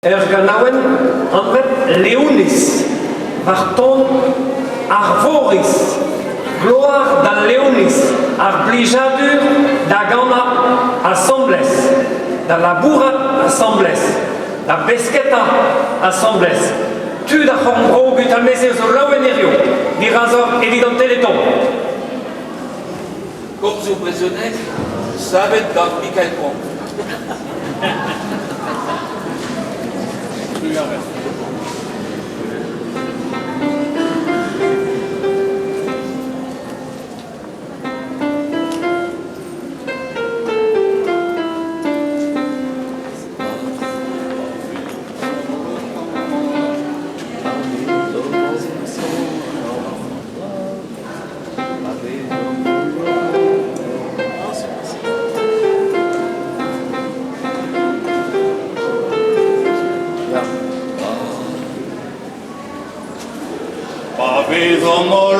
Ur ganaouenn anvet Leoniz, war ton Arvoriz. Gloar da Leoniz, ar blijadur da ganañ asambles, da labourat asambles, da besketa asambles. Tud ar c'horn-bro Gwitalmeze zo laouen hiziv dirazoc'h evit an Teleton. Komzoù brezhonek savet gant Mikael Pont. Pa vez an holl.